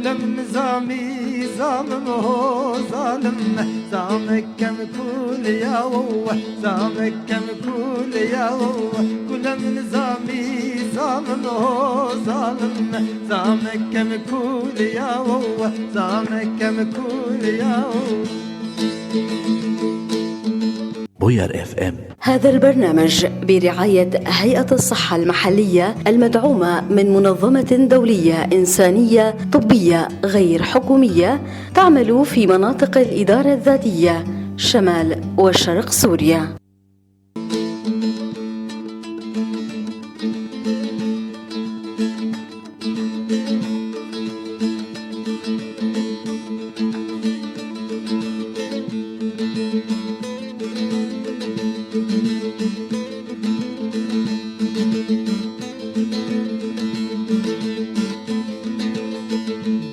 قل من زامي زامم هو ظالم زامك كم كل يا زامك كم كل يا قل من زامي زامم هو ظالم زامك كم كل يا زامك كم كل يا. بوير اف ام. هذا البرنامج برعاية هيئة الصحة المحلية المدعومة من منظمة دولية إنسانية طبية غير حكومية تعمل في مناطق الإدارة الذاتية شمال وشرق سوريا.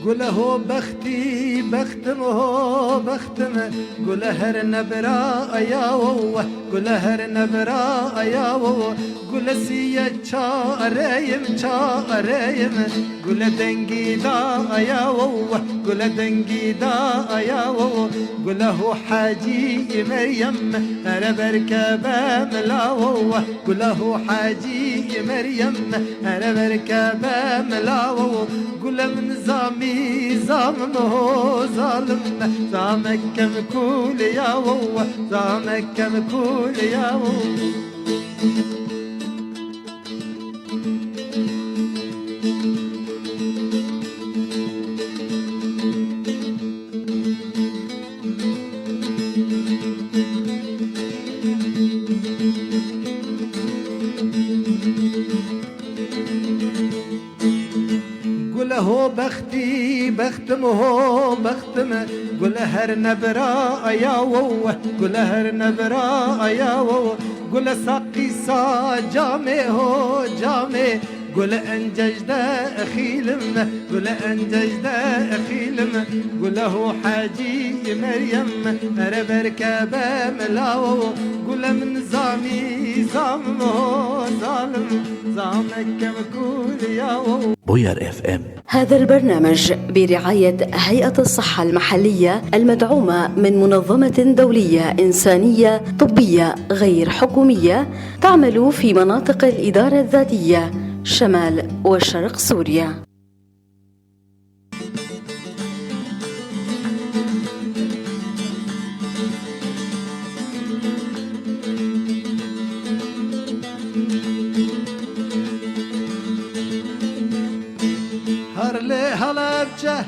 قوله بختي بختمه بختم قوله هر نبرا يا قوله هر نبرا يا قوله سيا چاريم چاريم قوله دنگي دا يا قوله دنگي دا يا قوله حاجي مريم هر بركبه ملاو قوله حاجي مريم هر بركبه ملاو قوله من زامي زامم هو ظالم زامك كم كل يا زامك كم كل يا. قوله بختي بختمه بختم قوله هر نبرا يا قوله هر نبرا يا قوله ساقي سا جامي هو جامي قوله انجج داخيلم قوله انجج داخيلم قوله حاجي مريم ربركبه ملاو قوله من زامي زامه ظالم زامك كم كل يا. بوير اف ام. هذا البرنامج برعاية هيئة الصحة المحلية المدعومة من منظمة دولية إنسانية طبية غير حكومية تعمل في مناطق الإدارة الذاتية شمال وشرق سوريا.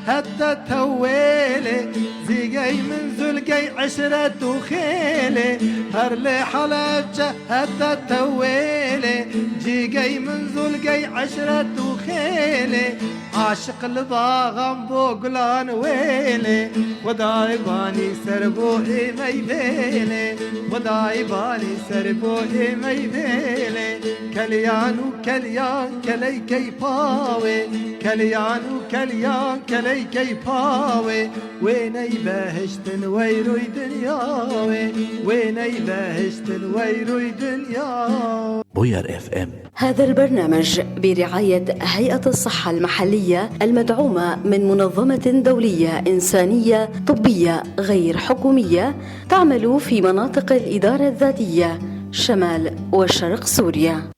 هدى تويلي زيقي من زلقي عشرة وخيلي هرلي حلبجة هدى تويلي جيقي من زلقي عشرة وخيلي عاشق الباغم بوقلان ويلي خداي باني سربو ميبيلي خداي باني سربو ميبيلي كليان وكليان كلي كيفاوي كليان وكليان كلي كيفاوي ويني بهشتن ويروي دنياوي ويني بهشتن ويروي دنيا. بوير اف ام. هذا البرنامج برعاية هيئة الصحة المحلية المدعومة من منظمة دولية إنسانية طبية غير حكومية تعمل في مناطق الإدارة الذاتية شمال وشرق سوريا.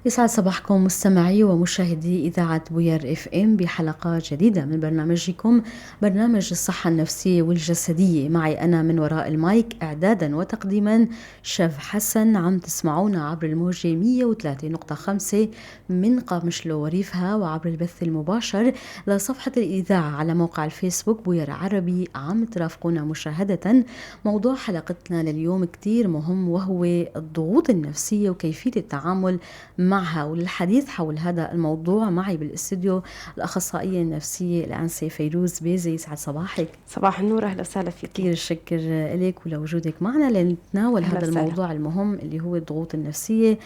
يسعد صباحكم مستمعي ومشاهدي إذاعة بوير اف ام بحلقة جديدة من برنامجكم برنامج الصحة النفسية والجسدية. معي أنا من وراء المايك إعدادا وتقديما شيف حسن. عم تسمعونا عبر الموجة 103.5 من قامشلو وريفها، وعبر البث المباشر لصفحة الإذاعة على موقع الفيسبوك بوير عربي. عم ترافقونا مشاهدة. موضوع حلقتنا لليوم كتير مهم، وهو الضغوط النفسية وكيفية التعامل معها. وللحديث حول هذا الموضوع معي بالاستوديو الأخصائية النفسية الأنسة فيروز بيزي. يسعد صباحك. صباح النور، أهلا وسهلا فيك. كثير الشكر لك ولوجودك معنا لنتناول هذا الموضوع المهم اللي هو الضغوط النفسية.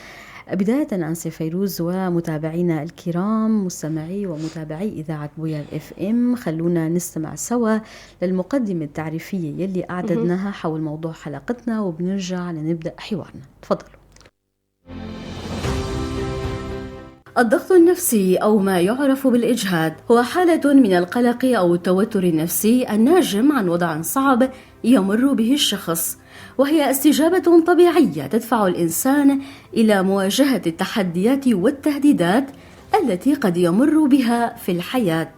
بداية أنسة فيروز ومتابعينا الكرام، مستمعي ومتابعي إذاعة بوير FM، خلونا نستمع سوا للمقدمة التعريفية يلي أعددناها حول موضوع حلقتنا، وبنرجع لنبدأ حوارنا. تفضلوا. الضغط النفسي أو ما يعرف بالإجهاد هو حالة من القلق أو التوتر النفسي الناجم عن وضع صعب يمر به الشخص، وهي استجابة طبيعية تدفع الإنسان إلى مواجهة التحديات والتهديدات التي قد يمر بها في الحياة.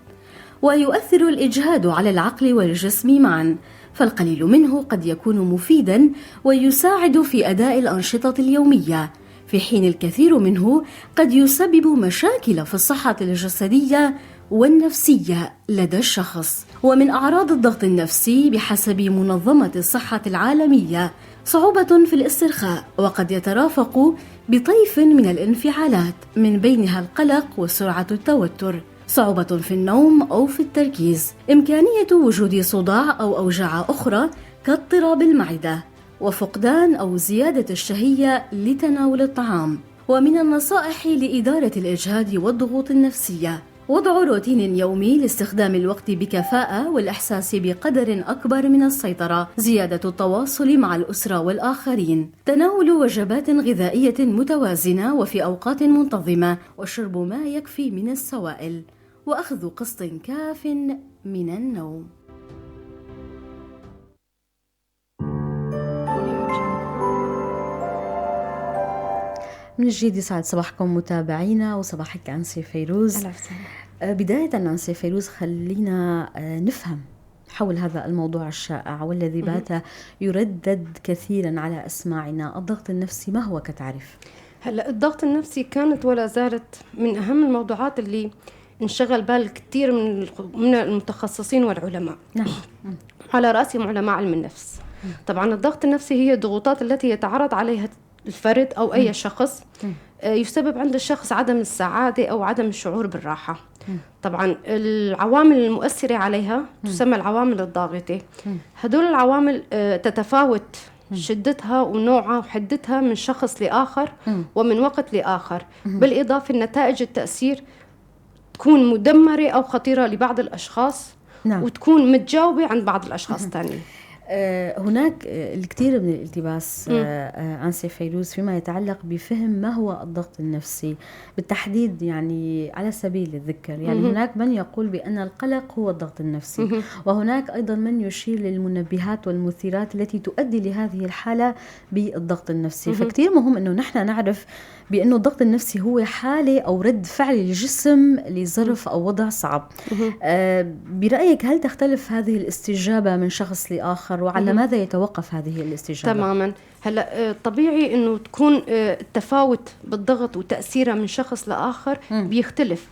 ويؤثر الإجهاد على العقل والجسم معا، فالقليل منه قد يكون مفيدا ويساعد في أداء الأنشطة اليومية، في حين الكثير منه قد يسبب مشاكل في الصحة الجسدية والنفسية لدى الشخص. ومن أعراض الضغط النفسي بحسب منظمة الصحة العالمية صعوبة في الاسترخاء، وقد يترافق بطيف من الانفعالات من بينها القلق وسرعة التوتر، صعوبة في النوم أو في التركيز، إمكانية وجود صداع أو أوجاع أخرى كاضطراب المعدة، وفقدان أو زيادة الشهية لتناول الطعام. ومن النصائح لإدارة الإجهاد والضغوط النفسية وضع روتين يومي لاستخدام الوقت بكفاءة والإحساس بقدر أكبر من السيطرة، زيادة التواصل مع الأسرة والآخرين، تناول وجبات غذائية متوازنة وفي أوقات منتظمة، وشرب ما يكفي من السوائل، وأخذ قسط كاف من النوم. من جديد يسعد صباحكم متابعينا وصباحك أنسة فيروز. أهلا وسهلا. بداية أنسة فيروز، خلينا نفهم حول هذا الموضوع الشائع والذي بات يردد كثيرا على أسماعنا، الضغط النفسي ما هو كتعريف؟ هلا الضغط النفسي كانت ولا زالت من أهم الموضوعات اللي انشغل بال كثير من المتخصصين والعلماء. نعم. على رأسهم علماء علم النفس. طبعا الضغط النفسي هي الضغوطات التي يتعرض عليها الفرد أو أي شخص، يسبب عند الشخص عدم السعادة أو عدم الشعور بالراحة. طبعا العوامل المؤثرة عليها تسمى العوامل الضاغطة. هدول العوامل تتفاوت شدتها ونوعها وحدتها من شخص لآخر ومن وقت لآخر. بالإضافة لنتائج التأثير تكون مدمرة أو خطيرة لبعض الأشخاص. نعم. وتكون متجاوبة عند بعض الأشخاص الثانيين. هناك الكثير من الالتباس أنسة فيروز فيما يتعلق بفهم ما هو الضغط النفسي بالتحديد، يعني على سبيل الذكر، يعني هناك من يقول بأن القلق هو الضغط النفسي، وهناك أيضا من يشير للمنبهات والمثيرات التي تؤدي لهذه الحالة بالضغط النفسي. فكتير مهم أنه نحن نعرف بأنه الضغط النفسي هو حالة أو رد فعل الجسم لظرف أو وضع صعب. برأيك هل تختلف هذه الاستجابة من شخص لآخر، وعلى ماذا يتوقف هذه الاستجابة؟ تماما. هلا طبيعي انه تكون التفاوت بالضغط وتأثيرها من شخص لآخر بيختلف.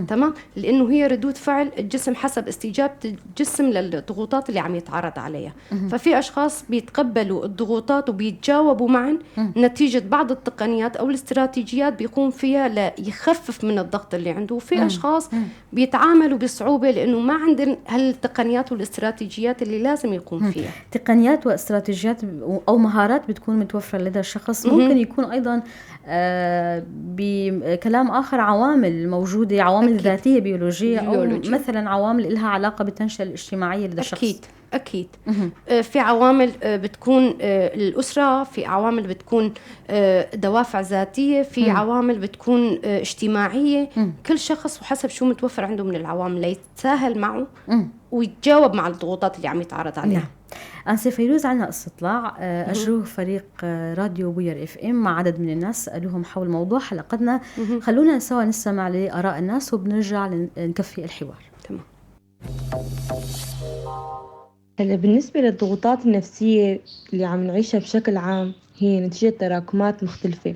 تمام، لانه هي ردود فعل الجسم حسب استجابه الجسم للضغوطات اللي عم يتعرض عليها. ففي اشخاص بيتقبلوا الضغوطات وبيتجاوبوا معا نتيجه بعض التقنيات او الاستراتيجيات بيقوم فيها ليخفف من الضغط اللي عنده، وفي اشخاص بيتعاملوا بصعوبه لانه ما عندهم هالتقنيات والاستراتيجيات اللي لازم يقوم فيها. تقنيات واستراتيجيات او مهارات بتكون متوفره لدى الشخص. ممكن يكون ايضا بكلام اخر عوامل موجوده، عوامل أكيد. ذاتية بيولوجية أو مثلا عوامل لها علاقة بالتنشئة الاجتماعية لدى الشخص. أكيد أكيد. في عوامل بتكون الأسرة، في عوامل بتكون دوافع ذاتية، في عوامل بتكون اجتماعية. كل شخص وحسب شو متوفر عنده من العوامل ليتساهل معه ويتجاوب مع الضغوطات اللي عم يتعرض عليها. نعم. أنسة فيروز، عنا استطلاع أجروه فريق راديو بوير FM مع عدد من الناس، سألوهم حول موضوع حلقتنا. خلونا سوا نستمع لآراء الناس وبنرجع نكفي الحوار. تمام. هلا بالنسبة للضغوطات النفسية اللي عم نعيشها بشكل عام هي نتيجة تراكمات مختلفة،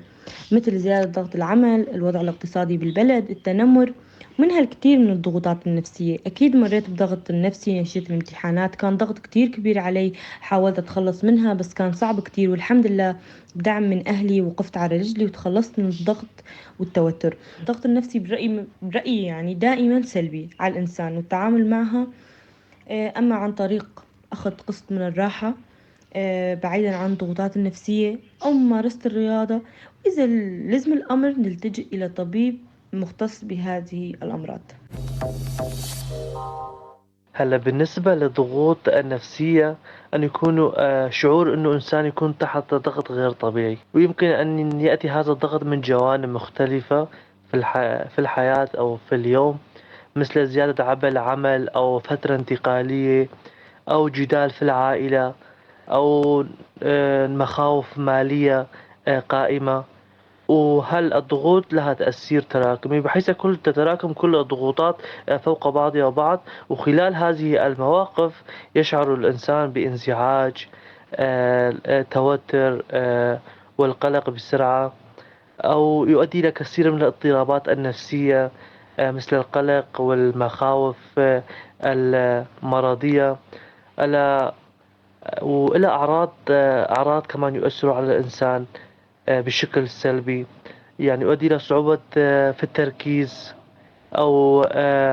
مثل زيادة ضغط العمل، الوضع الاقتصادي بالبلد، التنمر، منها الكثير من الضغوطات النفسية. أكيد مريت بضغط النفسي نتيجة الامتحانات، كان ضغط كتير كبير علي، حاولت أتخلص منها بس كان صعب كتير، والحمد لله بدعم من أهلي وقفت على رجلي وتخلصت من الضغط والتوتر. الضغط النفسي برأيي يعني دائما سلبي على الإنسان، والتعامل معها أما عن طريق أخذ قسط من الراحة بعيدا عن الضغوطات النفسية أو ممارسة الرياضة، وإذا لزم الأمر نلتجئ إلى طبيب مختص بهذه الأمراض. هلا بالنسبة للضغوط النفسية أن يكونوا شعور أنه إنسان يكون تحت ضغط غير طبيعي، ويمكن أن يأتي هذا الضغط من جوانب مختلفة في الحياة أو في اليوم، مثل زيادة عبء العمل أو فترة انتقالية أو جدال في العائلة أو مخاوف مالية قائمة. وهل الضغوط لها تأثير تراكمي بحيث تتراكم كل الضغوطات فوق بعضها بعض، وخلال هذه المواقف يشعر الإنسان بانزعاج، توتر، والقلق بسرعة، أو يؤدي إلى كثير من الاضطرابات النفسية مثل القلق والمخاوف المرضية، وإلى أعراض كمان يؤثر على الإنسان بشكل سلبي، يعني يؤدي إلى صعوبة في التركيز، أو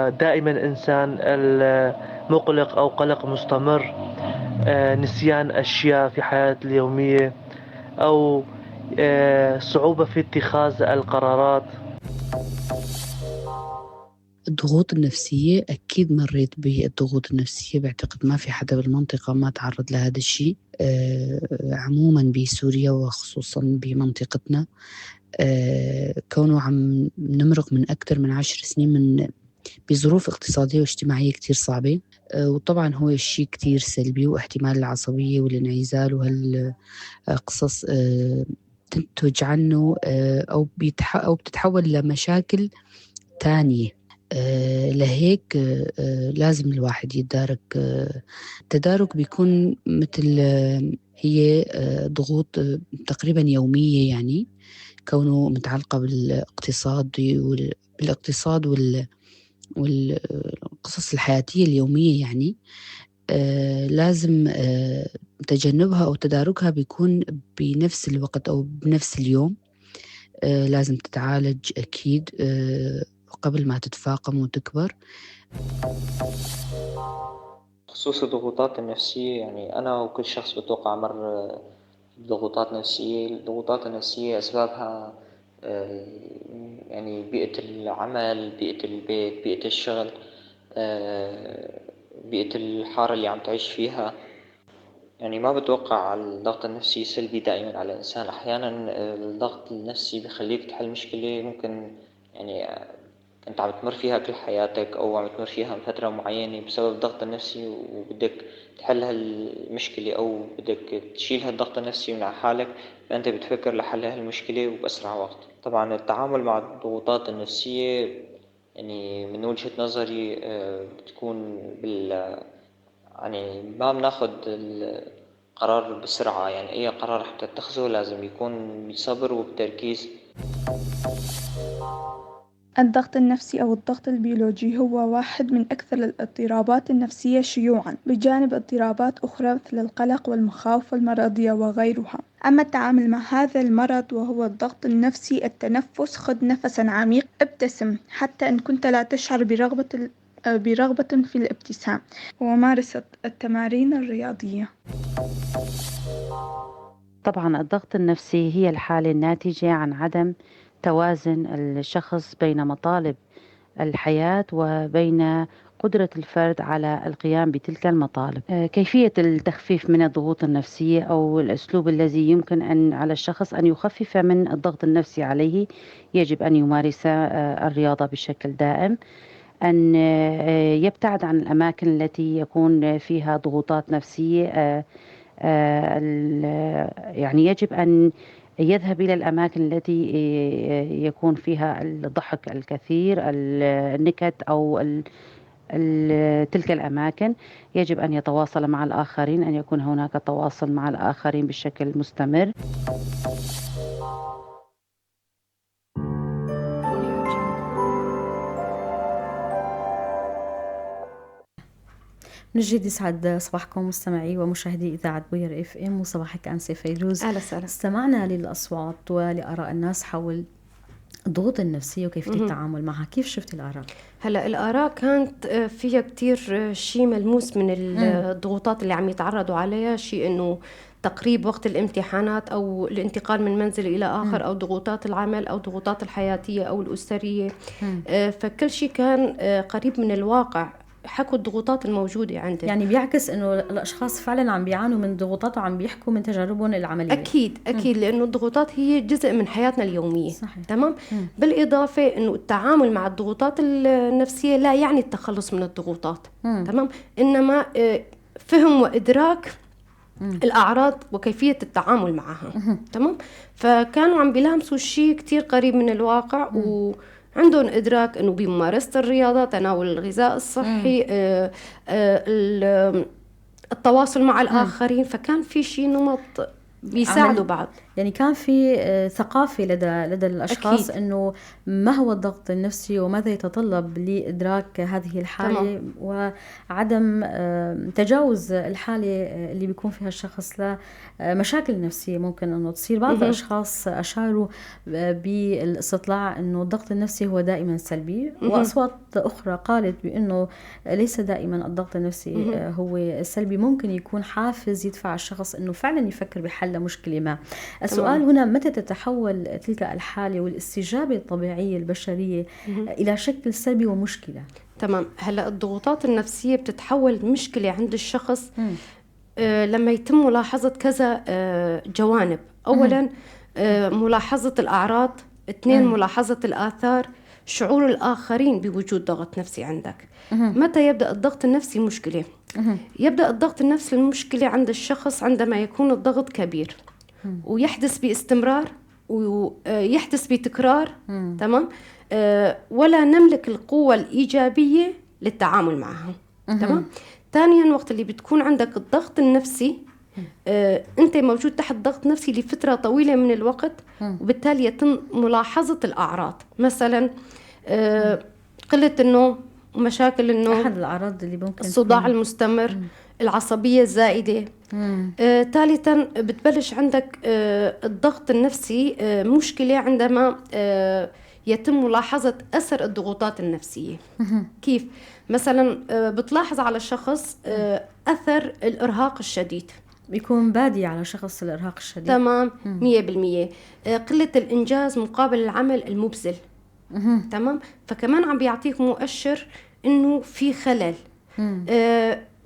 دائما إنسان المقلق أو قلق مستمر، نسيان أشياء في حياته اليومية، أو صعوبة في اتخاذ القرارات. الضغوط النفسية أكيد مريت بالضغوط النفسية، بعتقد ما في حدا بالمنطقة ما تعرض لهذا الشيء، عموما بسوريا وخصوصا بمنطقتنا، كونه عم نمرق من أكثر من 10 سنين من بظروف اقتصادية واجتماعية كتير صعبة، وطبعا هو الشيء كتير سلبي، واحتمال العصبية والانعزال وهالقصص تنتج عنه أو بتتحول لمشاكل تانية. لهيك لازم الواحد يتدارك. التدارك بيكون مثل هي ضغوط تقريبا يومية، يعني كونه متعلقة بالاقتصاد والقصص الحياتية اليومية، يعني لازم تجنبها أو تداركها بيكون بنفس الوقت أو بنفس اليوم. لازم تتعالج أكيد قبل ما تتفاقم وتكبر. خصوص الضغوطات النفسية، يعني أنا وكل شخص بتوقع مر بضغوطات نفسية. الضغوطات النفسية أسبابها يعني بيئة العمل، بيئة البيت، بيئة الشغل، بيئة الحارة اللي عم تعيش فيها. يعني ما بتوقع الضغط النفسي سلبي دائما على الإنسان. أحيانا الضغط النفسي بخليك تحل مشكلة ممكن يعني كنت عم تمر فيها كل حياتك أو عم تمر فيها من فترة معينة بسبب الضغط النفسي، وبدك تحل هالمشكلة أو بدك تشيل هالضغط النفسي من على حالك، فأنت بتفكر لحل هالمشكلة وبأسرع وقت. طبعا التعامل مع الضغوطات النفسية يعني من وجهة نظري بتكون يعني ما بناخد القرار بسرعة، يعني أي قرار رح تتخذه لازم يكون بصبر وبتركيز. الضغط النفسي أو الضغط البيولوجي هو واحد من أكثر الاضطرابات النفسية شيوعاً، بجانب اضطرابات أخرى مثل القلق والمخاوف المرضية وغيرها. أما التعامل مع هذا المرض وهو الضغط النفسي، التنفس، خذ نفساً عميق، ابتسم حتى إن كنت لا تشعر برغبة في الابتسام، وممارسة التمارين الرياضية. طبعاً الضغط النفسي هي الحالة الناتجة عن عدم توازن الشخص بين مطالب الحياة وبين قدرة الفرد على القيام بتلك المطالب. كيفية التخفيف من الضغوط النفسية أو الأسلوب الذي يمكن أن على الشخص أن يخفف من الضغط النفسي عليه، يجب أن يمارس الرياضة بشكل دائم، أن يبتعد عن الأماكن التي يكون فيها ضغوطات نفسية، يعني يجب أن يذهب إلى الأماكن التي يكون فيها الضحك الكثير، النكت أو تلك الأماكن. يجب أن يتواصل مع الآخرين، أن يكون هناك تواصل مع الآخرين بشكل مستمر. من جديد يسعد صباحكم مستمعي ومشاهدي إذاعة بوير FM، وصباحك أنسة فيروز. أهلا وسهلا. استمعنا للأصوات ولآراء الناس حول الضغوط النفسية وكيفية التعامل معها، كيف شفت الآراء؟ هلا الآراء كانت فيها كتير شيء ملموس من الضغوطات اللي عم يتعرضوا عليها، شيء إنه تقريب وقت الامتحانات أو الانتقال من منزل إلى آخر أو ضغوطات العمل أو ضغوطات الحياتية أو الأسرية. فكل شيء كان قريب من الواقع، حكوا الضغوطات الموجودة عندك. يعني بيعكس إنه الأشخاص فعلاً عم بيعانوا من ضغوطات وعم بيحكوا من تجاربهم العملية. أكيد أكيد، لأنه الضغوطات هي جزء من حياتنا اليومية. صحيح. تمام. بالإضافة إنه التعامل مع الضغوطات النفسية لا يعني التخلص من الضغوطات. تمام، إنما فهم وإدراك الأعراض وكيفية التعامل معها. تمام، فكانوا عم بيلامسوا شيء كتير قريب من الواقع وعندهم إدراك إنه بممارسة الرياضة، تناول الغذاء الصحي، التواصل مع الآخرين، فكان في شيء نمط بيساعدوا بعض. يعني كان في ثقافة لدى الأشخاص إنه ما هو الضغط النفسي وماذا يتطلب لإدراك هذه الحالة. تمام. وعدم تجاوز الحالة اللي بيكون فيها الشخص لمشاكل نفسية ممكن إنه تصير. بعض الأشخاص أشاروا بالاستطلاع إنه الضغط النفسي هو دائما سلبي، وأصوات أخرى قالت بإنه ليس دائما الضغط النفسي هو سلبي، ممكن يكون حافز يدفع الشخص إنه فعلا يفكر بحل مشكلة ما. السؤال هنا، متى تتحول تلك الحالة والاستجابة الطبيعية البشرية إلى شكل سلبي ومشكلة؟ تمام. هلأ الضغوطات النفسية بتتحول مشكلة عند الشخص لما يتم ملاحظة كذا جوانب. أولا ملاحظة الأعراض، اثنين ملاحظة الآثار، شعور الآخرين بوجود ضغط نفسي عندك. متى يبدأ الضغط النفسي مشكلة؟ يبدأ الضغط النفسي المشكلة عند الشخص عندما يكون الضغط كبير ويحدث باستمرار ويحدث بتكرار. تمام. ولا نملك القوة الإيجابية للتعامل معها. تمام. ثانيا، وقت اللي بتكون عندك الضغط النفسي أنت موجود تحت ضغط نفسي لفترة طويلة من الوقت، وبالتالي يتم ملاحظة الأعراض، مثلا قلة النوم، مشاكل النوم، أحد الأعراض اللي ممكن الصداع المستمر، العصبية الزائدة. ثالثا، بتبلش عندك الضغط النفسي مشكلة عندما يتم ملاحظة أثر الضغوطات النفسية. كيف؟ مثلا بتلاحظ على الشخص أثر الإرهاق الشديد، بيكون بادي على شخص الإرهاق الشديد. تمام، 100%. قلة الإنجاز مقابل العمل المبذل. تمام. فكمان عم بيعطيك مؤشر إنه في خلل.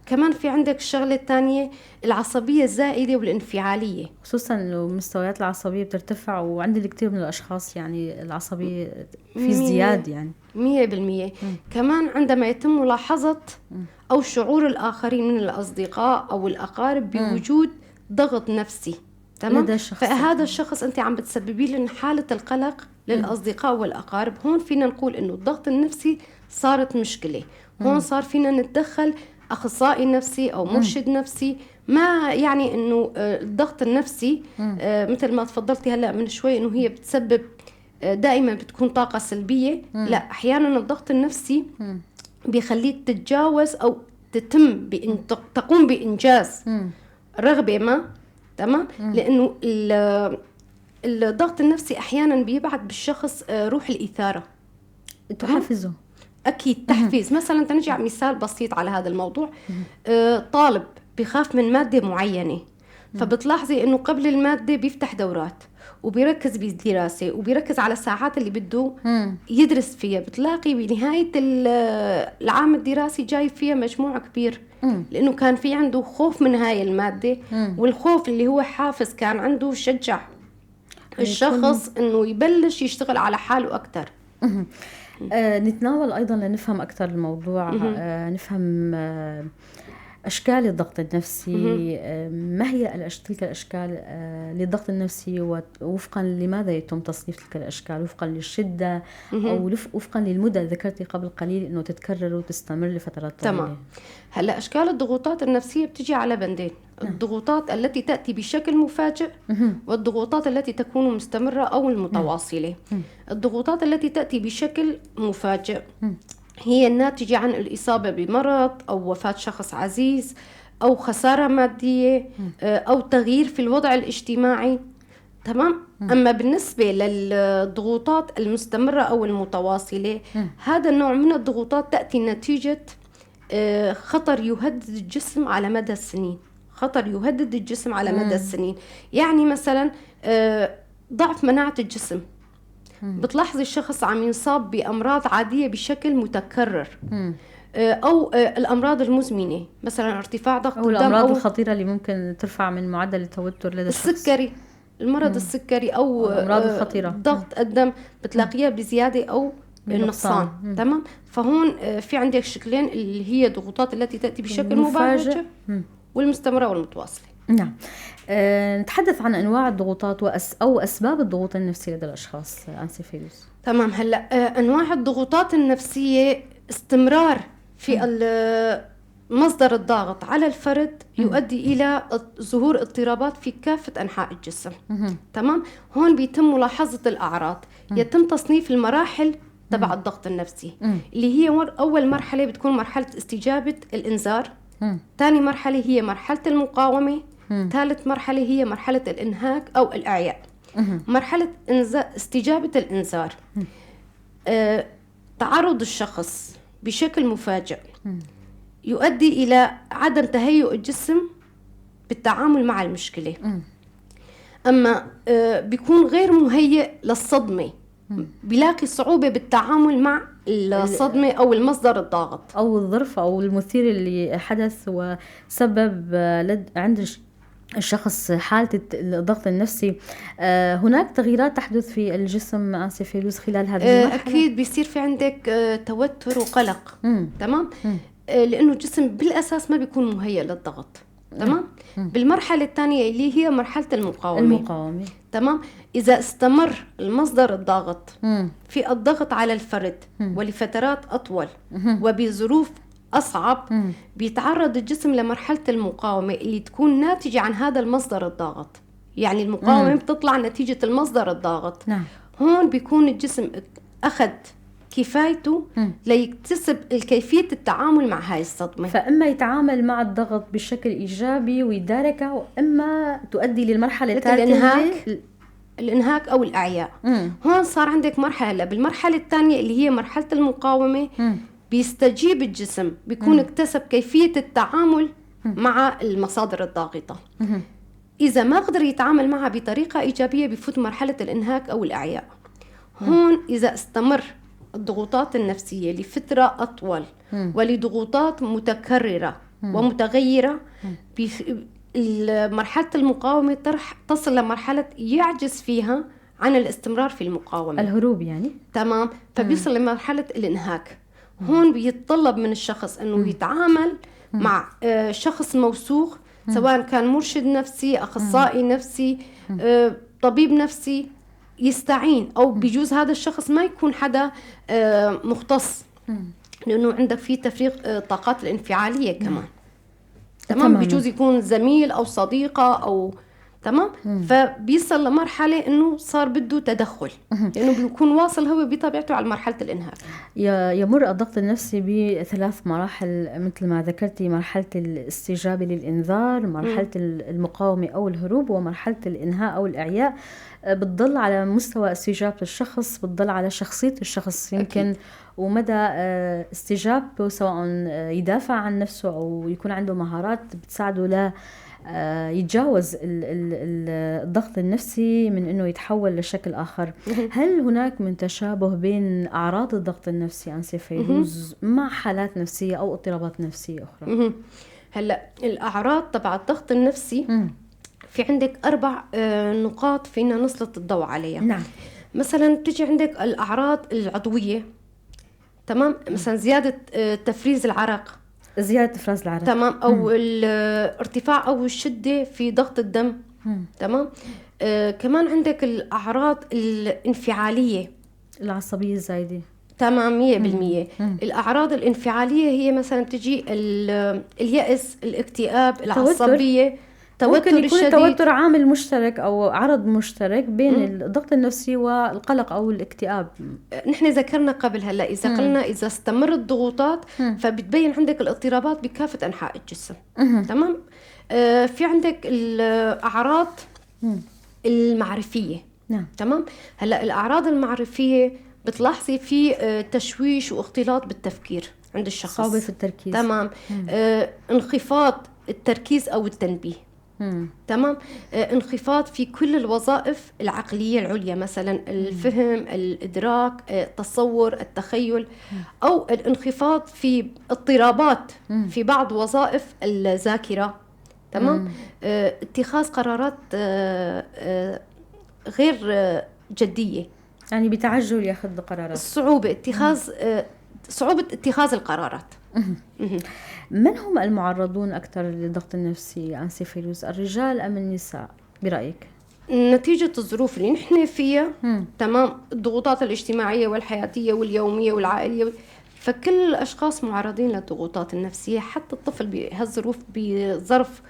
كمان في عندك الشغلة الثانية، العصبية الزائدة والانفعالية، خصوصا إنه مستويات العصبية بترتفع، وعند الكثير من الأشخاص يعني العصبية في ازدياد يعني 100%. كمان عندما يتم ملاحظة أو شعور الآخرين من الأصدقاء أو الأقارب بوجود ضغط نفسي. تمام. فهذا الشخص أنت عم بتسببي له حالة القلق للأصدقاء والأقارب. هون فينا نقول إنه الضغط النفسي صارت مشكلة. هون صار فينا نتدخل أخصائي نفسي أو مرشد نفسي. ما يعني إنه الضغط النفسي مثل ما تفضلتي هلأ من شوي إنه هي بتسبب دائما بتكون طاقة سلبية. لا، أحيانا الضغط النفسي بيخليك تتجاوز أو تتم تقوم بإنجاز رغبة ما. تمام. لأنه الضغط النفسي أحيانا بيبعث بالشخص روح الإثارة، تحفزه. أكيد تحفيز. مثلا تنجي على مثال بسيط على هذا الموضوع. طالب بخاف من مادة معينة، فبتلاحظي إنه قبل المادة بيفتح دورات وبيركز بالدراسة وبيركز على الساعات اللي بده يدرس فيها. بتلاقي بنهاية العام الدراسي جاي فيها مجموع كبير، لأنه كان في عنده خوف من هاي المادة، والخوف اللي هو حافز كان عنده شجع الشخص إنه يبلش يشتغل على حاله أكتر. نتناول أيضا لنفهم أكثر الموضوع، نفهم أشكال الضغط النفسي، ما هي تلك الأشكال للضغط النفسي، ووفقا لماذا يتم تصنيف تلك الأشكال، وفقا للشدة أو وفقا للمدة. ذكرتي قبل قليل أنه تتكرر وتستمر لفترات طويلة. تمام. هلا أشكال الضغوطات النفسية بتجي على بندين، الضغوطات التي تأتي بشكل مفاجئ والضغوطات التي تكون مستمرة أو المتواصلة. الضغوطات التي تأتي بشكل مفاجئ هي الناتجة عن الإصابة بمرض أو وفاة شخص عزيز أو خسارة مادية أو تغيير في الوضع الاجتماعي. تمام. أما بالنسبة للضغوطات المستمرة أو المتواصلة، هذا النوع من الضغوطات تأتي نتيجة خطر يهدد الجسم على مدى السنين، خطر يهدد الجسم على مدى السنين. يعني مثلا ضعف مناعة الجسم، بتلاحظي الشخص عم ينصاب بأمراض عادية بشكل متكرر، أو الأمراض المزمنة مثلا ارتفاع ضغط أو الدم الأمراض أو الخطيرة اللي ممكن ترفع من معدل التوتر لدى الشخص، السكري، المرض السكري أو الأمراض الخطيرة، ضغط الدم بتلاقيها بزيادة أو النقصان. تمام. فهون في عندك شكلين اللي هي الضغوطات التي تأتي بشكل مباشر والمستمرة والمتواصلة. نعم. نتحدث عن أنواع الضغوطات أو أسباب الضغوط النفسية لدى الأشخاص أنسي فيروز. تمام. هلأ أنواع الضغوطات النفسية استمرار في مصدر الضغط على الفرد يؤدي إلى ظهور اضطرابات في كافة أنحاء الجسم. تمام. هون بيتم ملاحظة الأعراض، يتم تصنيف المراحل تبع الضغط النفسي اللي هي أول مرحلة بتكون مرحلة استجابة الإنذار، ثاني مرحلة هي مرحلة المقاومة، ثالث مرحلة هي مرحلة الإنهاك أو الإعياء. مرحلة استجابة الإنذار، تعرض الشخص بشكل مفاجئ يؤدي إلى عدم تهيؤ الجسم بالتعامل مع المشكلة. أما بيكون غير مهيئ للصدمة، بيلاقي صعوبة بالتعامل مع الصدمة أو المصدر الضاغط أو الظرف أو المثير اللي حدث وسبب عند الشخص حالة الضغط النفسي. هناك تغييرات تحدث في الجسم أنسي فيروز خلال هذه المرحلة؟ أكيد بيصير في عندك توتر وقلق. تمام. لأنه الجسم بالأساس ما بيكون مهيئ للضغط. تمام. بالمرحلة الثانية اللي هي مرحلة المقاومة. تمام. إذا استمر المصدر الضاغط في الضغط على الفرد ولفترات أطول وبظروف أصعب، بيتعرض الجسم لمرحلة المقاومة اللي تكون ناتجة عن هذا المصدر الضاغط. يعني المقاومة بتطلع نتيجة المصدر الضاغط. نعم. هون بيكون الجسم أخذ كفايته ليكتسب الكيفية التعامل مع هاي الصدمة. فإما يتعامل مع الضغط بشكل إيجابي ويداركه، وإما تؤدي للمرحلة الثالثة الإنهاك أو الإعياء. هون صار عندك مرحلة. بالمرحلة الثانية اللي هي مرحلة المقاومة بيستجيب الجسم، بيكون اكتسب كيفية التعامل مع المصادر الضاغطة. إذا ما قدر يتعامل معها بطريقة إيجابية بفوت مرحلة الإنهاك أو الإعياء. هون إذا استمر الضغوطات النفسية لفترة أطول ولضغوطات متكررة ومتغيرة، مرحلة المقاومة تصل لمرحلة يعجز فيها عن الاستمرار في المقاومة، الهروب يعني. تمام. فبيصل لمرحلة الإنهاك. هون بيتطلب من الشخص أنه يتعامل مع شخص موثوق، سواء كان مرشد نفسي، أخصائي نفسي، طبيب نفسي، يستعين. أو بيجوز هذا الشخص ما يكون حدا مختص، لأنه عندك في تفريغ الطاقات الانفعالية كمان. تمام. بيجوز يكون زميل أو صديقة أو تمام. فبيصل لمرحلة إنه صار بده تدخل، لأنه بيكون واصل هو بطبيعته على مرحلة الإنهاك. يمر الضغط النفسي بثلاث مراحل مثل ما ذكرتي: مرحلة الاستجابة للإنذار، مرحلة المقاومة أو الهروب، ومرحلة الإنهاء أو الإعياء. بتضل على مستوى استجابة الشخص، بتضل على شخصية الشخص يمكن أكيد. ومدى استجابته، سواء يدافع عن نفسه أو يكون عنده مهارات بتساعده ل يتجاوز الضغط النفسي من أنه يتحول لشكل آخر. هل هناك من تشابه بين أعراض الضغط النفسي أنسي فيروز مع حالات نفسية أو اضطرابات نفسية أخرى؟ هلأ الأعراض تبع الضغط النفسي في عندك 4 نقاط فينا نسلط الضوء عليها. نعم. مثلا بتجي عندك الأعراض العضوية. تمام. مثلا زيادة تفريز العرق، زيادة إفراز العرق. تمام. أو الارتفاع أو الشدة في ضغط الدم. تمام. كمان عندك الأعراض الانفعالية، العصبية الزايدة. تمام، 100%. الأعراض الانفعالية هي مثلا تجي اليأس، الاكتئاب، العصبية، التوتر ممكن يكون الشديد. التوتر عامل مشترك أو عرض مشترك بين الضغط النفسي والقلق أو الاكتئاب. نحن ذكرنا قبل هلا إذا قلنا إذا استمر الضغوطات فبتبين عندك الاضطرابات بكافة أنحاء الجسم. تمام. في عندك الأعراض المعرفية. نعم. تمام. هلا الأعراض المعرفية بتلاحظي في تشويش واختلاط بالتفكير عند الشخص، صعوبة في التركيز. تمام. انخفاض التركيز أو التنبيه. تمام. انخفاض في كل الوظائف العقلية العليا، مثلا الفهم، الإدراك، التصور، التخيل، أو الانخفاض في اضطرابات في بعض وظائف الذاكرة. تمام. اتخاذ قرارات غير جدية، يعني بتعجل ياخذ قرارات، صعوبة اتخاذ صعوبة اتخاذ القرارات. من هم المعرضون أكثر للضغط النفسي أنسي فيروز، الرجال أم النساء برأيك؟ نتيجة الظروف اللي نحن فيها، تمام، الضغوطات الاجتماعية والحياتية واليومية والعائلية، فكل الأشخاص معرضين للضغوطات النفسية، حتى الطفل بهالظروف بظرف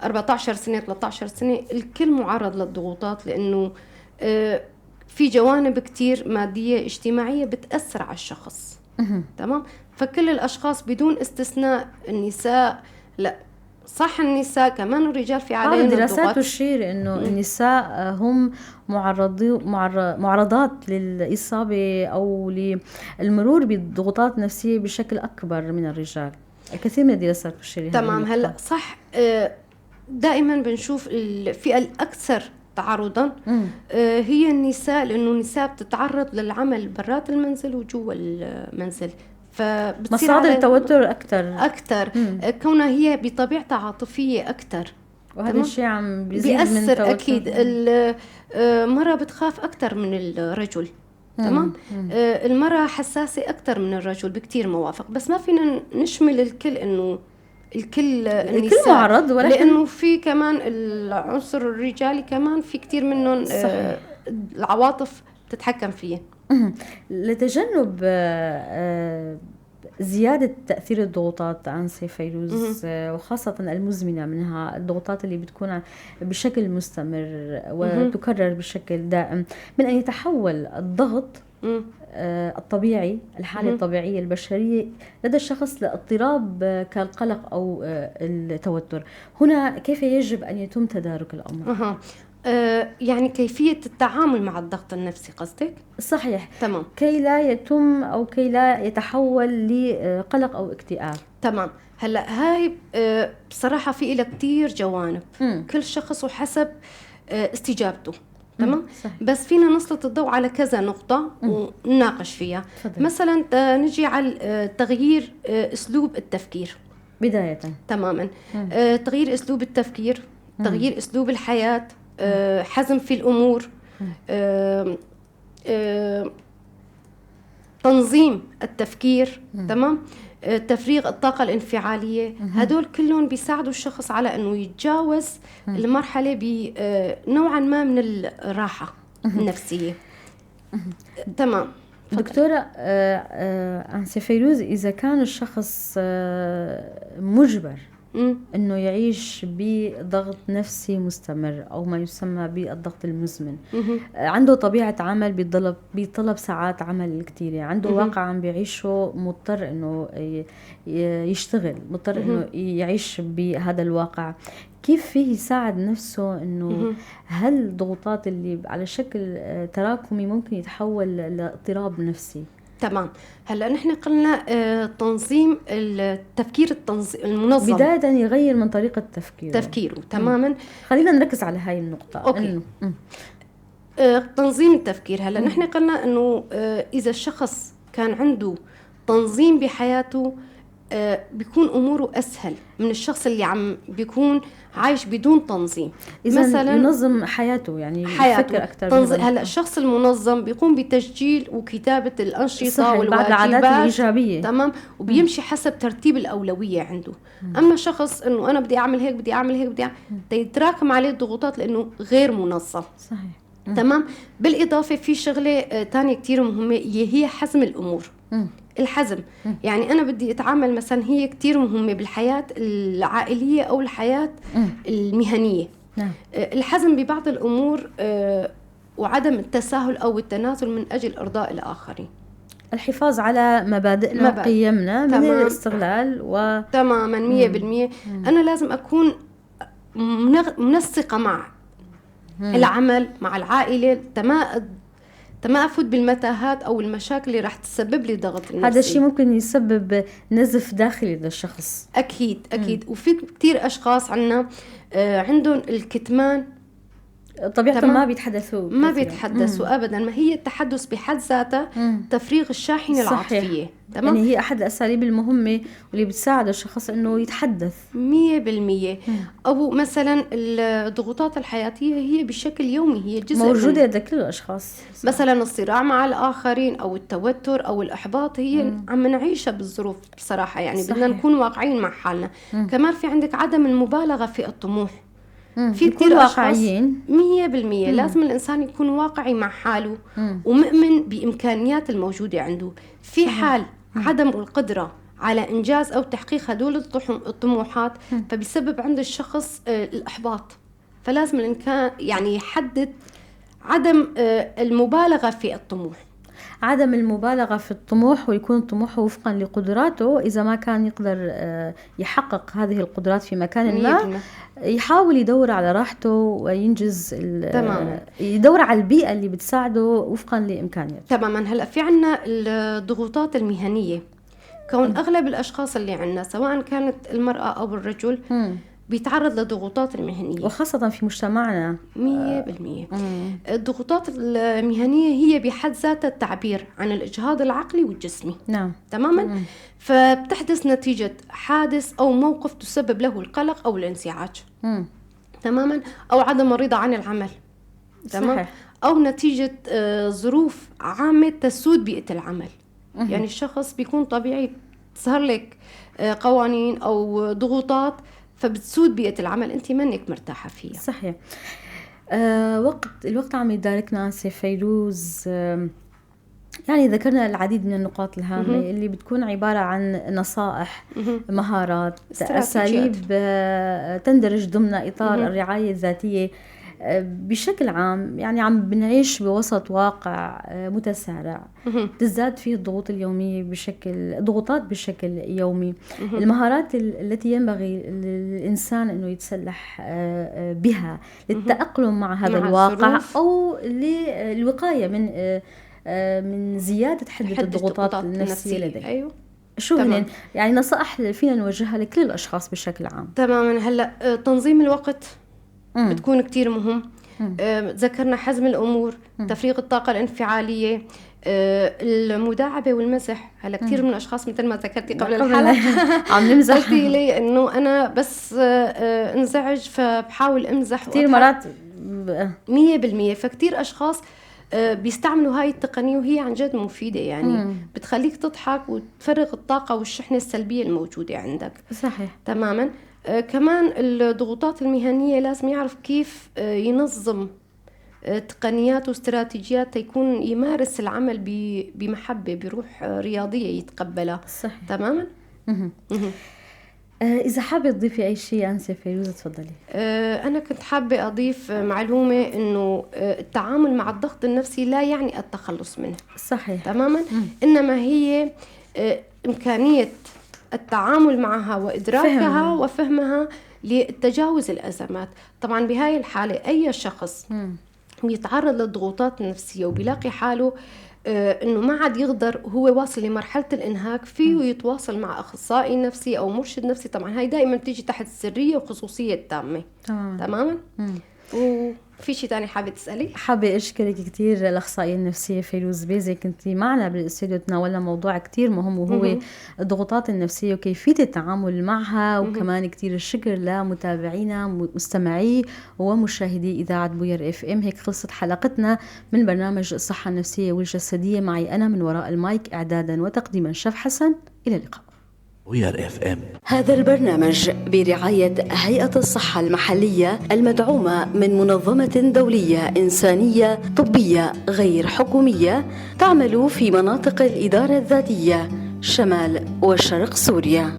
14 سنة 13 سنة الكل معرض للضغوطات، لأنه في جوانب كتير مادية اجتماعية بتأثر على الشخص. تمام. فكل الأشخاص بدون استثناء، النساء لا صح، النساء كمان الرجال في عليهم بعض الدراسات الضغط. تشير إنه النساء هم معرضات للإصابة أو للمرور بضغوطات نفسية بشكل أكبر من الرجال، الكثير من الدراسات تشير لهذه تمام. النقطة. هلا صح، دائما بنشوف الفئة الأكثر تعرضا هي النساء، لأنه النساء بتتعرض للعمل برات المنزل وجوا المنزل، فبتصير مصادر التوتر أكثر، كونها هي بطبيعتها عاطفية أكثر، وهذا الشيء عم بيزيد من بيأثر التوتر. أكيد. المرأة بتخاف أكثر من الرجل. تمام. المرأة حساسة أكثر من الرجل بكثير موافق، بس ما فينا نشمل الكل إنه الكل الكل معرض، ولكن لأنه في كمان العنصر الرجالي كمان في كثير منهم العواطف تتحكم فيه. لتجنب زيادة تأثير الضغوطات أنسي فيروز، وخاصة المزمنة منها، الضغوطات اللي بتكون بشكل مستمر وتكرر بشكل دائم، من أن يتحول الضغط الطبيعي، الحالة الطبيعية البشرية لدى الشخص لاضطراب كالقلق أو التوتر، هنا كيف يجب أن يتم تدارك الأمر؟ يعني كيفية التعامل مع الضغط النفسي قصدك؟ صحيح. تمام. كي لا يتم أو كي لا يتحول لقلق أو اكتئاب. تمام. هلا هاي بصراحة في إلها كتير جوانب. كل شخص وحسب استجابته. تمام. بس فينا نسلط الضوء على كذا نقطة ونناقش فيها. فضل. مثلا نجي على تغيير أسلوب التفكير بداية. تماما. تغيير أسلوب التفكير، تغيير أسلوب الحياة، حزم في الأمور، تنظيم التفكير. تمام. تفريغ الطاقة الانفعالية. هدول كلهم بيساعدوا الشخص على أنه يتجاوز المرحلة بنوعا ما من الراحة النفسية. تمام. دكتورة أنسي فيروز، إذا كان الشخص مجبر أنه يعيش بضغط نفسي مستمر أو ما يسمى بالضغط المزمن، عنده طبيعة عمل بيطلب ساعات عمل كثيرة، عنده واقع عم بيعيشه، مضطر أنه يشتغل، مضطر أنه يعيش بهذا الواقع، كيف فيه يساعد نفسه أنه هل الضغوطات اللي على شكل تراكمي ممكن يتحول لاضطراب نفسي؟ تمام. هلا نحن قلنا تنظيم التفكير المنظم، بداية يغير من طريقة تفكيره. تماما. خلينا نركز على هاي النقطة. okay. تنظيم التفكير. هلا نحن قلنا انه اذا الشخص كان عنده تنظيم بحياته بيكون اموره اسهل من الشخص اللي عم بيكون عايش بدون تنظيم. مثلا ينظم حياته، يعني يفكر اكثر. هلا الشخص المنظم بيقوم بتسجيل وكتابه الانشطة والواجبات، العادات الايجابية. تمام. وبيمشي حسب ترتيب الاولوية عنده. اما شخص انه انا بدي اعمل هيك بدي اعمل هيك بدي أعمل، يتراكم عليه الضغوطات لانه غير منظم. صحيح. تمام. بالاضافة في شغله ثانية كثير مهمة هي حزم الامور. الحزم. يعني أنا بدي أتعامل مثلا، هي كتير مهمة بالحياة العائلية أو الحياة المهنية. الحزم ببعض الأمور وعدم التساهل أو التنازل من أجل إرضاء الآخرين. الحفاظ على مبادئنا وقيمنا من الاستغلال تماما 100%. أنا لازم أكون منسقة مع العمل، مع العائلة، تما أفوت بالمتاهات أو المشاكل اللي راح تسبب لي ضغط النفسي. هذا الشيء ممكن يسبب نزف داخلي للشخص. أكيد أكيد. وفي كتير أشخاص عنا عندهم الكتمان، طبيعتهم ما بيتحدثوا، ما بيتحدثوا أبدا. ما هي التحدث بحد ذاته تفريغ الشاحنة العاطفية. تمام، يعني هي أحد الأساليب المهمة واللي بتساعد الشخص إنه يتحدث 100%. أو مثلا الضغوطات الحياتية هي بشكل يومي، هي جزء موجودة لدى كل الأشخاص. مثلا الصراع مع الآخرين أو التوتر أو الإحباط هي عم نعيشها بالظروف بصراحة، يعني بدنا نكون واقعيين مع حالنا. كمان في عندك عدم المبالغة في الطموح. في كثير واقعيين 100%. لازم الإنسان يكون واقعي مع حاله ومؤمن بإمكانيات الموجودة عنده. في حال عدم القدرة على إنجاز أو تحقيق هدول الطموحات فبيسبب عند الشخص الإحباط. فلازم الإنسان يعني يحدد عدم المبالغة في الطموح. عدم المبالغة في الطموح، ويكون طموحه وفقا لقدراته. إذا ما كان يقدر يحقق هذه القدرات في مكان ما، يحاول يدور على راحته وينجز. تماما، يدور على البيئة اللي بتساعده وفقا لإمكانياته. تماما. هلأ في عنا الضغوطات المهنية، كون أغلب الأشخاص اللي عنا سواء كانت المرأة أو الرجل بيتعرض لضغوطات المهنية، وخاصة في مجتمعنا 100%. الضغوطات المهنية هي بحد ذاتها التعبير عن الإجهاد العقلي والجسمي. نعم. تماما. فبتحدث نتيجة حادث أو موقف تسبب له القلق أو الانزعاج. تماما. أو عدم الرضا عن العمل. تمام. صحيح. أو نتيجة ظروف عامة تسود بيئة العمل. يعني الشخص بيكون طبيعي تظهر لك قوانين أو ضغوطات فبتسود بيئة العمل أنت منك مرتاحة فيها. صحيح. الوقت عم يداركنا سي فيروز. يعني ذكرنا العديد من النقاط الهامة اللي بتكون عبارة عن نصائح، مهارات، أساليب تندرج ضمن إطار الرعاية الذاتية بشكل عام. يعني عم بنعيش بوسط واقع متسارع تزداد فيه الضغوط اليومية ضغوطات بشكل يومي. المهارات التي ينبغي للإنسان أنه يتسلح بها للتأقلم مع هذا الواقع أو للوقاية من زيادة حدة الضغوطات النفسية لديه. أيوه. شو هن يعني نصائح فينا نوجهها لكل الأشخاص بشكل عام؟ تماما. هلأ تنظيم الوقت بتكون كتير مهم. ذكرنا حزم الأمور، تفريغ الطاقة الانفعالية، المداعبة والمزح. هلا كتير من الأشخاص مثل ما ذكرتي قبل الحلقة عم نمزح، قلتي لي إنه أنا بس انزعج فبحاول أمزح كتير مرات 100%. فكتير أشخاص بيستعملوا هاي التقنية وهي عن جد مفيدة، يعني بتخليك تضحك وتفرغ الطاقة والشحنة السلبية الموجودة عندك. صحيح. تماما. كمان الضغوطات المهنية لازم يعرف كيف ينظم تقنيات واستراتيجيات يكون يمارس العمل بمحبة، بروح رياضية يتقبلها. صحيح. تماما. إذا حابة تضيفي أي شيء أنسة فيروز تفضلي. أنا كنت حابة أضيف معلومة إنه التعامل مع الضغط النفسي لا يعني التخلص منه. صحيح. تماما. إنما هي إمكانية التعامل معها وإدراكها وفهمها لتجاوز الأزمات. طبعا بهاي الحالة أي شخص بيتعرض للضغوطات النفسية وبيلاقي حاله إنه ما عاد يقدر، هو واصل لمرحلة الإنهاك، فيه يتواصل مع أخصائي نفسي أو مرشد نفسي. طبعا هاي دائما بتيجي تحت السرية وخصوصية التامة. تماما. وفي شيء تاني حابة تسألي؟ حابة أشكرك كتير الأخصائية النفسية فيروز بيزي، كنتي معنا بالاستوديو، تناولنا موضوع كتير مهم وهو الضغوطات النفسية وكيفية التعامل معها. وكمان كتير الشكر لمتابعينا مستمعي ومشاهدي إذاعة بوير FM. هيك خلصت حلقتنا من برنامج الصحة النفسية والجسدية. معي أنا من وراء المايك إعدادا وتقديما شف حسن. إلى اللقاء. بوير FM. هذا البرنامج برعاية هيئة الصحة المحلية المدعومة من منظمة دولية إنسانية طبية غير حكومية تعمل في مناطق الإدارة الذاتية شمال وشرق سوريا.